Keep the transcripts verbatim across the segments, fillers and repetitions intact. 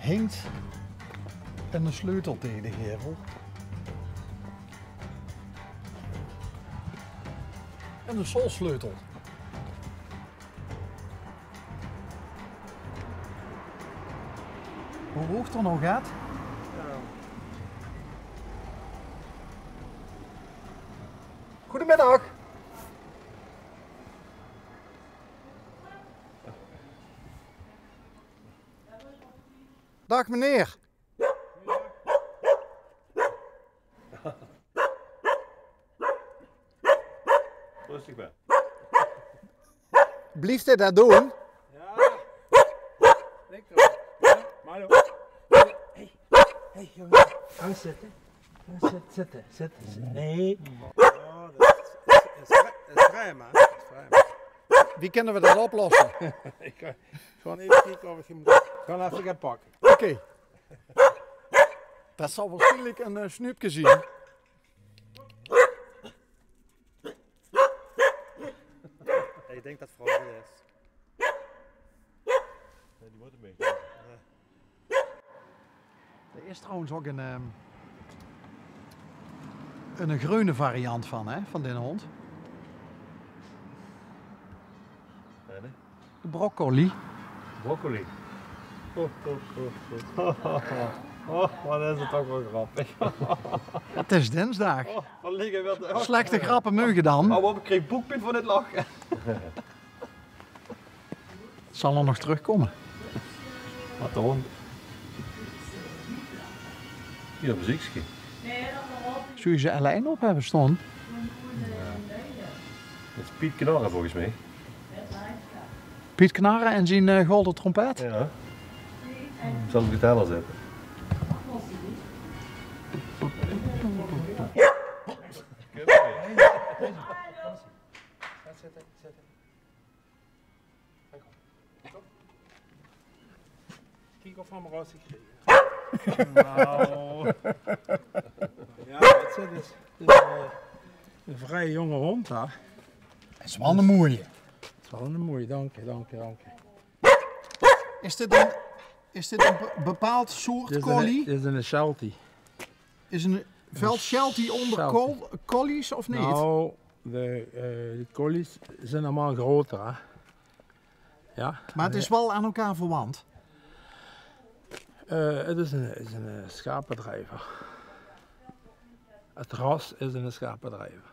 Hingk 'ne sleutel tege de gevel. En 'ne solsleutel. Wie hoog 'r noe geit? Goedemiddag. Dag meneer. Rustig, Ben. Blief dit det doon? Ja. Lekker. Ja, Milo. Hey, hey, jongen. Ga zitten. Ga zitten, zitten, zitten, zitten. Nee. Oh, det is, is, is, is ruim, hè? Det is ruim. Wie kinne we det oplosse? Ik ga gewoon effe kieke of ik hem kan effe gaon pakke. Oké. Det zal waarsjienlik 'n, eh, snuupke zien. Ik dink det 't vrouw is. Ja, die mót 'm mee. Ja. D'r is trouwens ouch 'n, ehm, 'n greune variant van, hè, van den hóndj. Ja, nee. De broccoli. Broccoli. Oh, oh, oh, oh. Oh, wat is 't toch waal grappig. 't Is dinsdaag. Oh, wat ligge we... Slechte grappe meuge dan. Oh, wat, ik krieg boekpien van 't lache. Zal 'r nog trökkómme? Wat dan? Hie, bezeukske. Zów ze allein op höbbe staon? Ja. Det is Piet Knarre volges mich. Piet Knarre en zien, eh, golden trompet? Ja. Zal ik 't heller zette? Ga zitte, zitte. Kiek of we 'm eroet gekrege. Nou. Ja, det is, dit is, eh, 'ne vrij jónge hóndj, hè. 't Is waal 'ne moeie. 't Is waal 'ne moeie, dank je, dank je, dank je. Is dit 'n, is dit 'n be-, bepaald soort collie? Dit is 'ne, dit is 'ne Sheltie. Is 'n veld Sheltie ónger col-, collies of neet? Nou, de, eh, de collies zien allemaol groter, hè. Ja. Mer 't is waal aan elkaar verwant. Eh, 't is 'n, is 'n, eh, sjapedrijver. 't Ras is 'n sjapedrijver.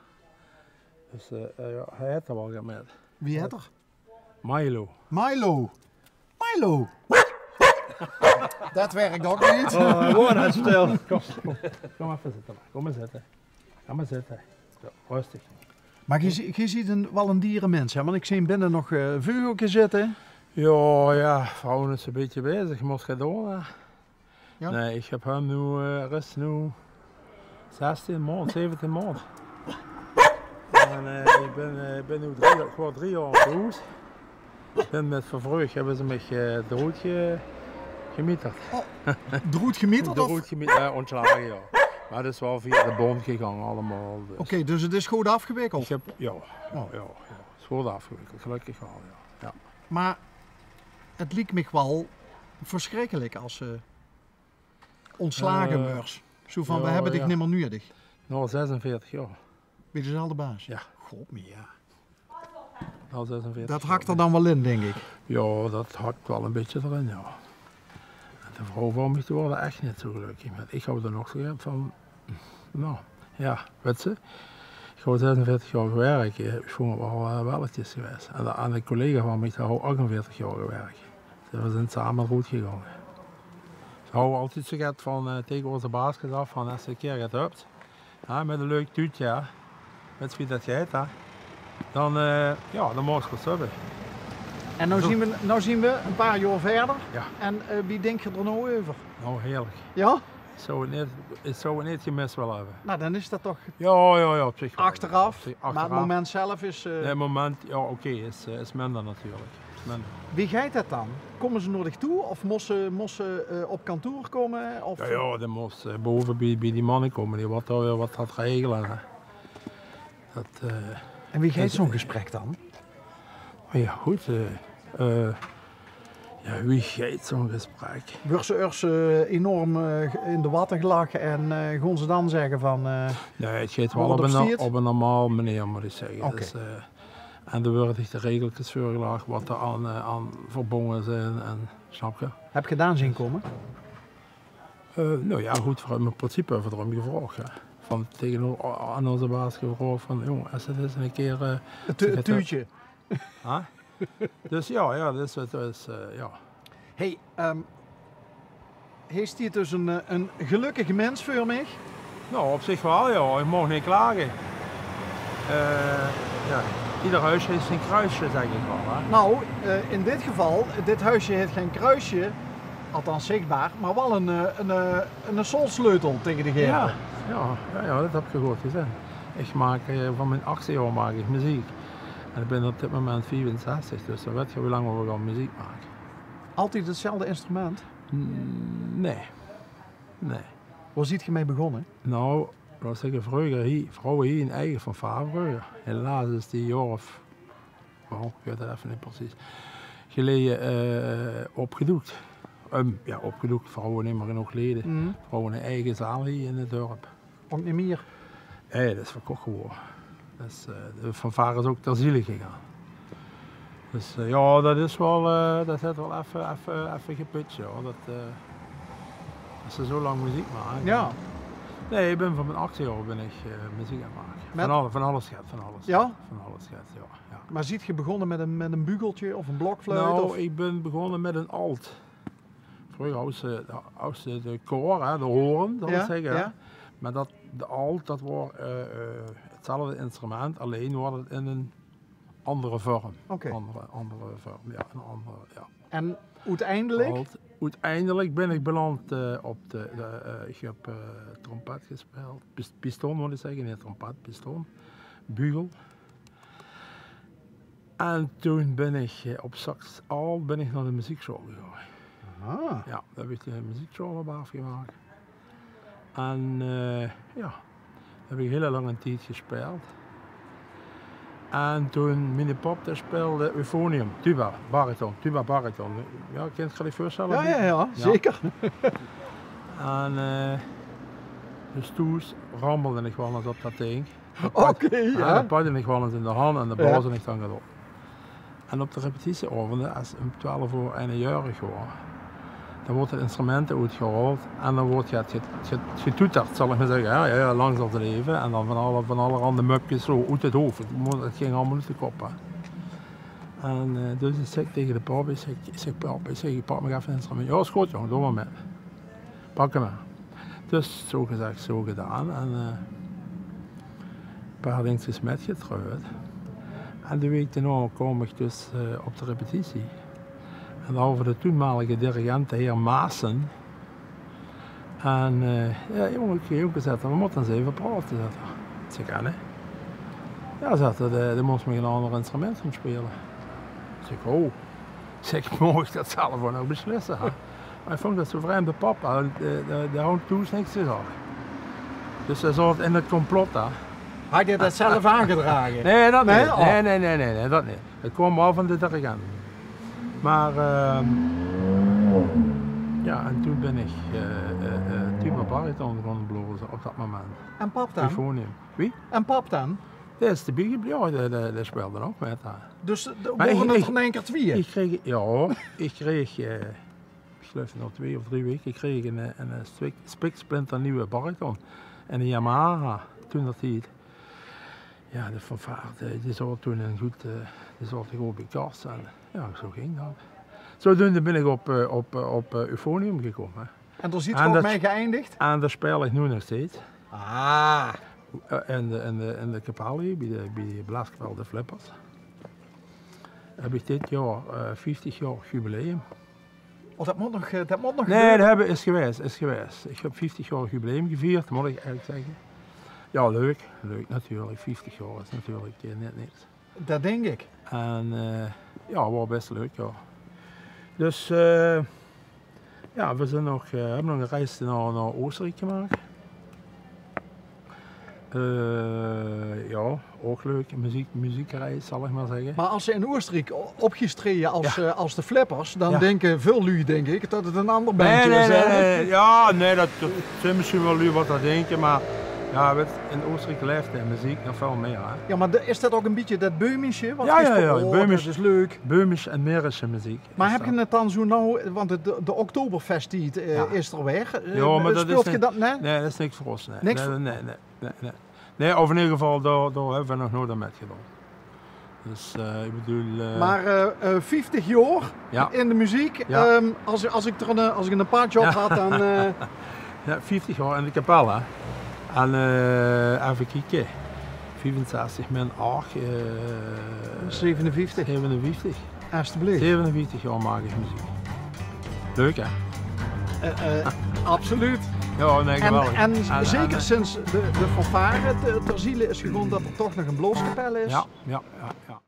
Dus, eh, eh, ja, hae haet d'r waal get mit. Wie haet 'r? Milo. Milo. Milo. Det werk ouch neet. Oh, hae woort stil. Kom, kom, kom effe zitte. Kom mer zitte. Ga mer zitte. Zo, rustig. Mer geer zie-, geer zeet 'n, waal 'n dieremins, hè? Want ik zeen binne nog, eh, veugelke zitte. Ja, ja, vrouw is 'n bietje bezig. Mós get doon, hè. Ja? Nee, ik heb häöm noe, eh, 't is noe zestien maond, zeventien maond. En, eh, ik bin, eh, ik bin noe drie, ik waor drie jaor op de hoes. Ik bin mit vervreug, hebbe ze mich, eh, droed ge-, gemieterd. Oh, droed gemieterd of? Droed gemieterd, ja, ontslage, ja. Mer det is waal via de bond gegange allemaol, dus. Oké, dus 't is good aafgewikkeld? Ik heb, ja, ja, ja, is good aafgewikkeld, gelökkig waal, ja. Ja. Mer 't liek mich waal versjrikkelik as ze ontslage waers. Zo van, we hebbe dich nimmer nudig. Nao zesenveertig jaor. Bie dezelfde baas? Ja. God, mer ja. Nao zesenveertig jaor. Det hak d'r dan waal in, dink ik. Ja, det hak waal 'n bietje d'rin, ja. En de vrouw van mich, die waor d'r ech neet zo gelökkig mit. Ik haw d'r nog zoe van, nou, ja, wits se. Ik haw zesenveertig jaor gewerk, eh, ik vónj 't waal, eh, welletjes gewaes. En de, en 'ne collega van mich, dae haw achtenveertig jaor gewerk. Ze, we zien same droed gegange. Ze hawwe altied zoe get van, eh, tege ózze baas gezag van, as ze 'ne kier get höbs, hè, mit 'n leuk tuutje, hè, wits se wie det geit, hè, dan, eh, ja, dan mós se 't höbbe. En noe zien we, noe zien we 'n paar jaor wiejer. Ja. En, eh, wie dink geer d'r noe euver? Nou, heerlik. Ja? Ik zou 't neet, ik zou 't neet gemis wille höbbe. Nou, dan is det toch... Ja, ja, ja, op zich waal. Achteraaf, op zich, mer 't moment zelf is, eh... Nee, 't moment, ja, oké, is, eh, is minder natuurlik. Is minder. Wie geit det dan? Kómme ze nao dich toe of mós se, mós se, eh, op kantoor kómme? Of... Ja, ja, dan mós se, eh, bove bie, bie die manne kómme, die waat dao weer waat gaon regele, hè. Det, eh... En wie geit zoe'n gesprek dan? Oh ja, good, eh, eh, Ja, wie geit zo'n gesprek? Wuuers se ieërs, eh, enorm, eh, in de watte gelag en, eh, goon ze dan zegge van, eh, Nae, 't geit waal op 'n, op 'n normaal meneer, mót ich zegge. Oké. Dus, eh, en d'r wuuert dich de regelkes veurgelag wat d'r aan, eh, aan verbónge zeen en, snap ge? Höbs se daan zeen kómme? Eh, noe ja, good, veur, in principe höbbe v'r d'r um gevraog, hè. Van, taenge, aan ózze baas gevraog van: "Jóng, es 't ins 'ne kier, eh, 't tu-, 't tuutje." Hè? Dus ja, ja, dus 't is, eh, ja. Hey, ehm, hie steit dus 'n, eh, 'n gelökkig mins veur mich. Noe, op zich waal, ja. Ich maag neet klage. Eh, ja, eder huusje haet zien kruusje, zègk ich waal, hè. Noe, eh, in dit geval, dit huusje haet gein kruusje, althans zichbaar, mer waal 'n, eh, 'n, eh, 'ne solsleutel taenge de gevel. Ja, ja, ja, ja, det höbs se good gezeen. Ich maak, eh, van mien achtste jaor maak ich meziek. En ich bin op dit moment viefenzestig, dus dan wèt se wie lang v'r al meziek make. Altied 'tzelfde instrument? N-, nae. Nae. Wo zeet geer mei begós? Noe, laot ich zègke, vreuger hie, v'r hawwe hie 'n eige fanfaar vreuger. Helaas is die 'n jaor of, oh, ich weit 't effe neet precies, geleje, eh, opgedoek. Ehm, ja, opgedoek, v'r hawwe neet mie genóg lede. Mhm. V'r hawwe 'n eige zaal hie in 't dörp. Ouch neet mie? Nae, det is verkoch gewore. Dus, eh, de fanfaar is ouch ter ziele gegange. Dus, eh, ja, det is waal, eh, det haet waal effe, effe, effe geputst, ja. Det, eh, es se zo lang meziek maaks. Ja. Nae, ich bin van mien achtste jaor bin ich, eh, meziek aan 't make. Van alles, van alles get, van alles. Ja? Van alles get, ja, ja. Mer zeet geer begós mit 'n, mit 'n bugeltje of 'n blokfluit? Noe, of? Ich bin begós mit 'n alt. Vreuger hawwe ze, hawwe ze de koor, hè, de hoorn, zal ich zègke, hè. Ja. Mer det, de alt, det waor, eh, eh, 'tzelfde instrument, allein waor 't in 'n anger vörm. Oké. Anger, anger vörm, ja, 'n anger, ja. En oeteindelik? Alt. Oeteindelik bin ich beland, eh, op de, de, eh, ich höb, eh, trompet gespeeld. Pis-, piston, mót ich zègke, neet trompet, piston. Bugel. En toen bin ich, eh, op sax alt bin ich nao de mezieksjoal gegange. Aha. Ja, dao höb ich de mezieksjoal op aafgemaak. En, eh, ja, dao höb ich 'n hiel lange tied gespeeld. En toen, miene pap, dae speelde euphonium, tuba, bariton, tuba, bariton. Ja, kins se dich det veurstelle? Ja, ja, ja, zeker. En, eh, dus toen rammelde ich waal ins op det dink. Oké, ja. Ja, det pakde ich waal ins in de hand en det blaosde ich dan get op. En op de repetitieaovende, es 't um twelf oor einejäörig waor, dan woorte de instrumente oetgehaold en dan woort get, get, get, getoeterd, zal ich mer zègke. Ja, ja, ja, lang zal 't laeve. En dan van alle, van allerhande mupkes zo oet 't hoof. 't Mo-, 't ging allemaol oet de kop, hè. En, eh, dus ich zèk taenge de pap, ich zèk, ich zèk: "Pap," ich zèk, "pak mer effe 'n instrument." "Ja, is good, jóng, doon mer mit." Pak 'm mer. Dus zo gezag, zo gedaon. En, eh, e paar dingskes mitgetreurd. En de waek daonao kaom ich dus, eh, op de repetitie. En dao hawwe v'r de toenmalige dirigent, de heer Maassen. En, eh, ja, jóng, ich, jóng, zaet 'r, v'r mótte ins effe praote, zaet 'r. Ich zèk: "Jao, hè?" "Ja," zaet 'r, "de, de mós mich 'n anger instrument gaon speule." Ich zèk: "Oh." Ich zèk: "Maag ich det zelf ouch nog beslisse, hè?" Mer ich vónj det zo vreemd, de pap, hè, dae, dae, dae haw thoes niks gezag. Dus hae zaot in 't complot, hè. Haet hae det zelf aangedrage? Nae, det neet. Nae? Oh. Nae, nae, nae, nae, nae, det neet. 't Kaom waal van de dirigent. Mer, ehm, ja, en toen bin ich, eh, eh, eh, tuba bariton gaon blaoze op det moment. En pap dan? Euphonium. Wie? En pap dan? Dae is d'rbie gebleve, ja, dae, dae, dae speelde ouch mit, hè. Dus, eh, de, Mer ich, waore 't ich, in ein kier twieë? Ich kreeg, ja, ich kreeg, eh, ich geluif nao twieë of drie waeke, kreeg ich 'n, eh, 'n, eh, spik-, spiksplinternuuj bariton. En 'n Yamaha, toen det hiet. Ja, de fanfaar, die, die zaot toen in good, eh, die zaot good bie kas. En ja, zo ging det. Zodoende bin ich op, eh, op, eh, op, eh, euphonium gekómme, hè. En dao zeet geer op mei geëindig? En dao speel ich noe nog steeds. Ah. Eh, in de, in de, in de kapel hie, bie de, bie de blaoskapel De Flippers. Höb ich dit jaor, eh, vieftig jaor jubileum. Oh, det mót nog, eh, det mót nog gebäöre. Nae, det höbbe, is gewaes, is gewaes. Ich höb vieftig jaor jubileum gevierd, mót ich eigelik zègke. Ja, leuk, leuk natuurlik. Vieftig jaor is natuurlik, eh, neet niks. Det dink ich. En, eh, ja, waor bès leuk, ja. Dus, eh, ja, v'r zeen nog, eh, höbbe nog 'n reis nao, nao Oosteriek gemaak. Eh, jao, ouch leuk. Meziek, meziekreis, zal ich mer zègke. Mer es se in Oostenriek o-, op geis traeje es, eh, es de Flippers, dan dinke väöl luuj, dink ich, det 't ein anger bendje is, hè? Nae, nae, nae. Jao, nae, det, det zeen mesjien waal luuj waat det dinke, mer jao, wèts, in Oostenriek laef de meziek nog väöl mieë, hè. Jao, mer de, is det ouch ein bietje det Böhmische waat geis vertèlle? Jao, jao, Böhmisch. Det is leuk. Böhmisch en Mährische meziek. Mer höbs se 't dan zoe noe, want 't, de Oktoberfesttied, eh, is d'r weer. Eh, speels se det, nae? Nae, det is niks veur ós, nae. Niks veur... Nae, nae, nae. Nae, of in eder geval, dao, dao höbbe v'r nog noeats aan mitgedaon. Dus, eh, ich bedoel, eh... Mer, eh, vieftig jaor in de meziek, ehm, es, es ich d'r ein, es ich ein paar job had, dan, eh... Jao, vieftig jaor in de kapel, hè. En, eh, effe kieke. Viefenzestig min ach, eh... Zevenenvieftig. Zevenenvieftig. Alsjeblieft. Zevenenvieftig jaor maak ich meziek. Leuk, hè? Eh, eh, absoluut. Jao, nae, geweldig. En, en zeker sinds de, de fanfare te, ter ziele is gegaon, det d'r toch nog ein blaoskapel is. Jao, jao, jao, jao.